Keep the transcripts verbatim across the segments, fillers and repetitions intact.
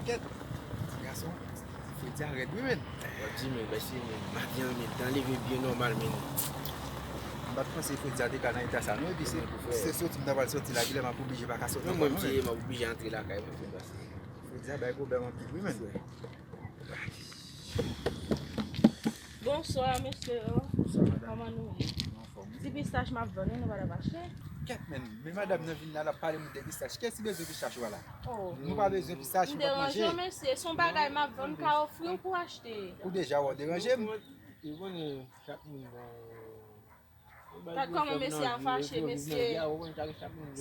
Kèt, ti gason, Fredi a rèd wi, men. W ap di, men, bèsi, men, maten an, men, tan leve byen nòmal, men. M pa t panse Fredi a te ka nan eta sa, non, epi se, se soti m ta pral soti la, kilè m ap oblije pa ka sot ankò, non, men. M ap oblije antre lakay mwen, frè, paske Fredi a bay pwoblèm anpil, wi, men. Bonswa, mesye yo. Bonswa, madanm. Kòman nou ye? Nou anfòm, wi. Ti pistach m ap vann, wi, nou pa t ap achte? Kèt, men, men madanm nan vin la, l ap pale moun de pistach. Kiyès ki bezwen pistach ou a la? Oh. Nou pa bezwen pistach, nou p ap manje. M deranje w, mesye. Se yon bagay m ap vann, m ka ofri w pou w achte. Ou deja wè w deranje m. Ou konnen chak moun gen... Gad kòman mesye a fache, mesye.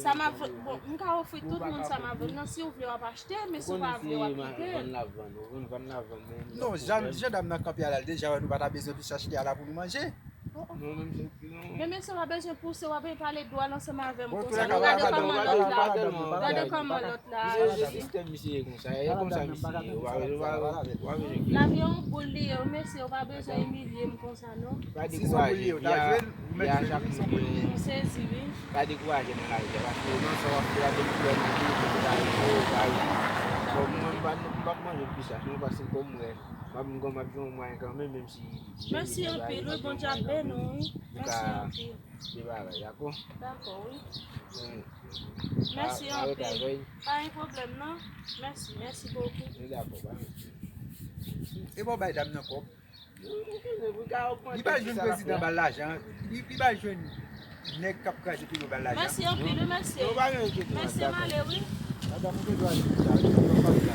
Sa m ap vann, bon, m ka ofri tout moun sa m ap vann nan, si w vle w ap achte, men si w pa vle w ap kite. Non, jan, jan dam nan kanpe a la, l deja wè nou pa ta bezwen pistach li a la pou nou manje. Oh, oh. Men mesye, w pa bezwen pouse, w ap pale dwal ansanm avè m konsa. Non, gade kòman lòt la, gade kòman lòt la aji. Se sistèm misye ye konsa, e konsa misye ye. Ou pa, ou pa, ou pa bezwen. Lavi a yon boul li ye, mesye, w pa bezwen imilye m konsa, non. Pa dekouraje, vi a, vi a chak moun gen yon... M sezi, wi. Pa dekouraje nan lavi a, paske nan sa w ap fè a, depi lè nan vi, depi lè nan vi, bon, mwen, m pa, m p ap manje pistach, non, paske kòm mwen, m ap, m ap gen yon mwayen kanmenm, menm si... Mèsi anpil, wi, Bondye ap beni w, wi. Mèsi anpil. Se bagay, dakò? Dakò, wi. Mèsi anpil. Pa gen pwoblèm, non. Mèsi, mèsi bokou. Dakò, pa gen... E bon, bay dam nan kòb. Li pa jwenn prezidan ba l lajan. Li, li pa jwenn nèg k ap kraze peyi yo ba l lajan. Mèsi anpil, wi, mèsi. Mèsi, m ale, wi. Madanm, ou gen dwa di sa, ou gen dwa pale la.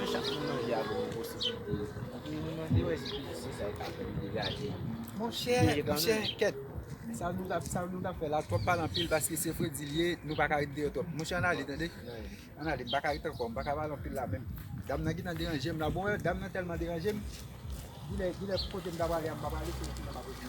Chak moun manje avè yon posiblite. Epi nou mande wè si se sa k ap fè li degaje. Monchè, monchè, kèt. Sa nou t ap, sa nou t ap fè la, twòp pale anpil, paske se Fredi l ye, nou pa ka ret deyò twòp. Monchè, ann ale, tande? Ann ale, m pa ka ret ankò, m pa ka pale anpil la menm. Dam nan gentan deranje m la. Bon, wè, dam nan tèlman deranje m. Gilè, gilè, kote m ta prale a, m pa prale, se yon ti nan pa pote m.